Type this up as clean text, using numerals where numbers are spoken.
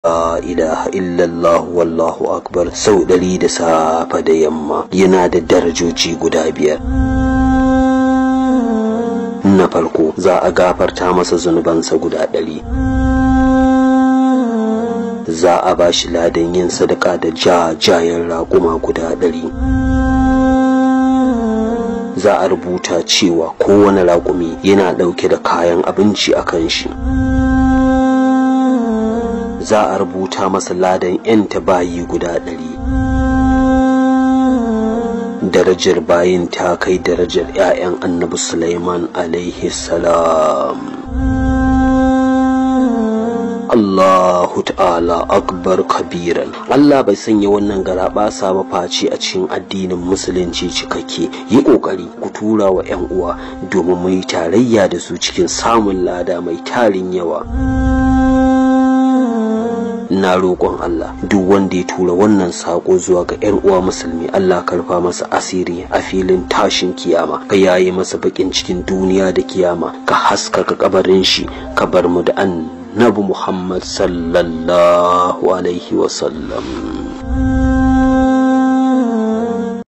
Ilaha illallah wallahu akbar sau 100 da safe da yamma yana da darajoji guda 5. Na farko, za a gafarta masa zunubansa guda 100. Za a ba shi ladan yin sadaka da jajayen raƙuma guda 100. Za a rubuta cewa kowane raƙumi yana ɗauke da kayan abinci a kan shi. Za a rubuta masa ladan 'yanta bayi guda 100. Darajar bayin ta kai darajar 'ya'yan Annabi Sulaiman alaihi salam. Allahu ta'ala akbar kabiran. Allah bai sanya wannan garaɓasa ba face a cikin addinin musulunci cikakke. Yi ƙoƙari ku tura wa 'yan uwa domin mu yi tarayya da su cikin samun lada mai tarin yawa. Na roƙon Allah, duk wanda ya tura wannan sako zuwa ga 'yan uwa musulmi, Allah karfa masa asiri a filin tashin kiyama, ka yaye masa bakin cikin duniya da kiyama, ka haskaka kabarin shi, ka bar mu da Annabi Muhammad sallallahu alaihi wasallam.